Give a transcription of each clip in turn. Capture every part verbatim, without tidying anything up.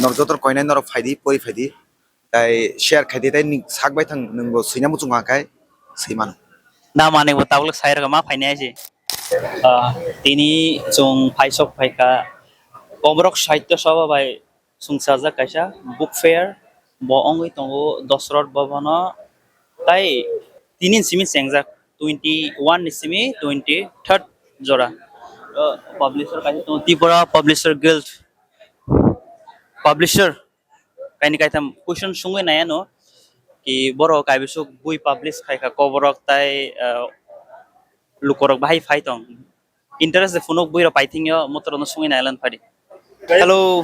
Norok joto koinai norok phaidi, pori phaidi. Tai share khaidi, tai sak bai thang, nwngbo swina muchung kha khai swi mano. Da manwi bo tabuk sai rwkha ma phainai se. Ah, tini chwng phaisok phaikha Kokborok Sahitya Sabha bai songchajak kaisa book fair, bo wngwi tongo Dosrot Bhabano. Tai tini ni simi chengjak, twenty one ni simi twenty third jora. Ah, publisher kaisa tongo Tripura Publisher Guild publisher. Kaini kaitham question sungwi nai ano ki borok kaibisuk bui publish khai kha Kokborok tai, ah, lukorok bahai phai tong. Interest de phunuk bui rok paithingyo motor no sungwi nai lan phadi. Hello.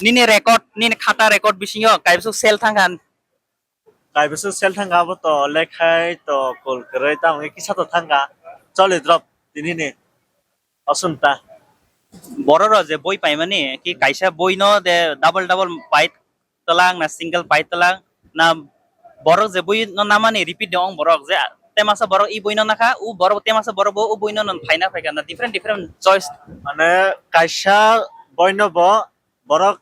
Nini record, nini khata record bisingo kaibisuk sell thang khan. Kaibisuk sell thang kha bo to lekhai to kol kwrwi tamo kisa to thang kha. Choli drop tini ni. Aswk ta. Borok rok je boi paimani ki kaisa boi no de double double pai twlang na single pai twlang na borok je boi no namani repeat de ong borok je temasa borok i boi no nakha u borok temasa borok bo u boi no non phaina phaikha na different different choice. Mane kaisa boi no bo borok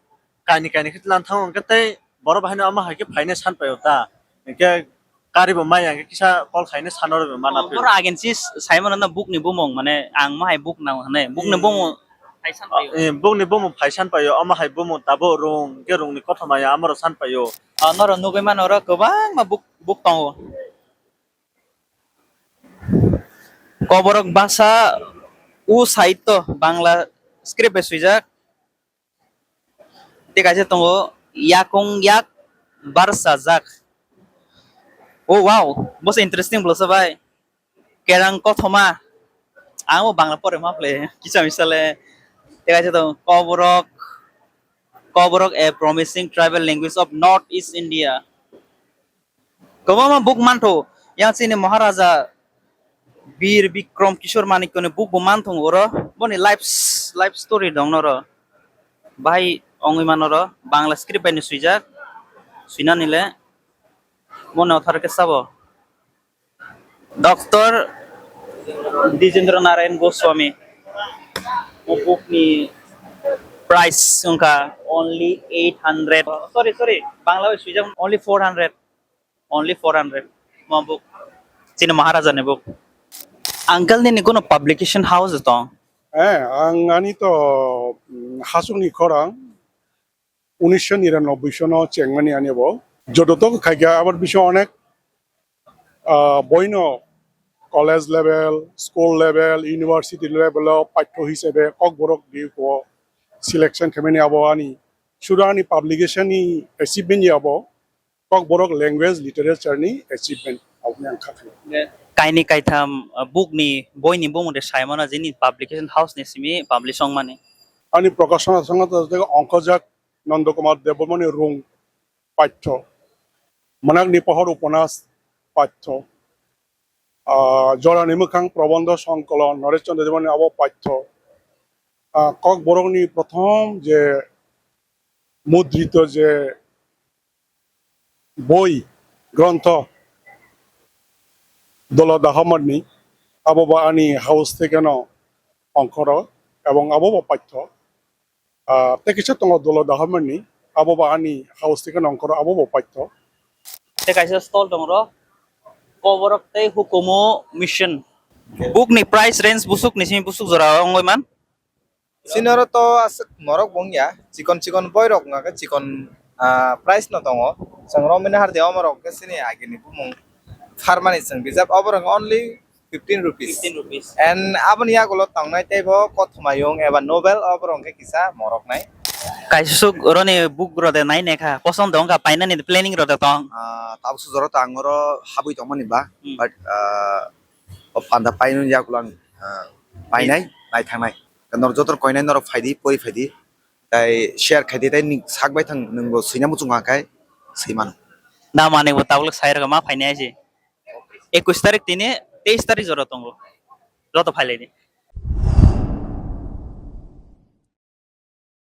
kaini kaini khe tlang thango hwnkhe tei borok bahai no omo hai khe phainai san paio ta. Hwnkhe kari bo maya hwnkhe kisa call khainai sano rw mana phi. Borok agency sai mano na book ni bumung mane ang ma hai book nang hwnwi book ni bumung hai san paio. Eh, book ni bumung phai san paio, omo hai bumung tabuk rung hwnkhe rung ni kothoma ya amoro san paio. Ah, norok nugwi mano oro kwbangma book, book tongo. Kokborok basa u side to Bangla script bai swijak. Tei kaisa tongo, yakung yak barsa jak. Oh, wow, bosa interesting bwlasa bai. Kerang kothoma. Ang bo Bangla pore ma phle, kisa misa le. Tei kaisa tongo, Kokborok, Kokborok, a promising tribal language of North East India. Kwbangma book mantho, yang chini Maharaja Bir Bikrom Kishore Manikya ni book bo mantho oro, boni life, life story dong noro. Bahai ongwi mano ro, Bangla script bai no swijak, swinani le, mone othar khe sabo. Doctor Dijendra Narayan Goswami, o book ni price wngkha only eight hundred, sorry, sorry, Bangla bai swijak only four hundred. Only four hundred. Mo book. Chini Maharaja ni book. Uncle nini kono publication house tong? Eh, ang ani to, mm, Hasukni Khorang, unisho niranoboi sono chengmani ani bo. Joto to khaikha abar bisingo onek, ah, boino college level, school level, university level o paitho hisabe Kokborok di ko selection khaimani abo ani. Suda ani publication ni achievement ya abo. Kokborok language literature ni achievement aboni ang kha khainai. Kaini kaitham, uh, book ni, boi ni bumung de saimano jini publication house ni simi publish wngmani. Ani Prakash Sangha Sangha Ongkhojak Nanda Kumar Debbarmani Rung Paitho, Mwnakni Pohor Uponas Paitho, ah, Jorani Mwkhang Probondho Songkolon Noresh Chandra Debbarmani abo Paitho, ah, Kokborokni prothom je mudrito je boi, grontho, Dolo Dahomarni, abo bo ani house thekeno ongkhoro, ebong abo bo paitho. Ah, tei kisa tongo Dolo Dahomarni, abo bo ani house thekeno ongkhoro, abo bo paitho. Tei kaisa stall tongro, Kokborok tei Hukumu Mission. Book ni price range busuk ni simi busuk jora ongoi man. Chini oro to aswk morok bo wngya, chikon chikon boy rok wngkha khe chikon, ah, price no tongo. Chwng romwi nahar de omo rok khe chini agini bumung pharmani chwng bijap, obo rok only fifteen rupees. Fifteen rupees. And aboni yagulo tongnai teibo kothoma yung eba novel, obo rok khe kisa morok nai. Kaisuk roni book rode nai nekha, kosom de wngkha painani planning rode tong. Ah, tabuk sujoro to ang oro habwi tongmani ba, hmm, but, ah, o panda painani yagulo ang, ah, painai, nai thangnai. Norok joto koinai norok phaidi, pori phaidi. Tai share khaidi, tai sak bai thang nwngbo swina muchung kha khai swi mano. Da manwi bo tabuk sai rwkha ma phainai se. Ekwis tarik tini teis tarik jora tongo. Joto phailaidi.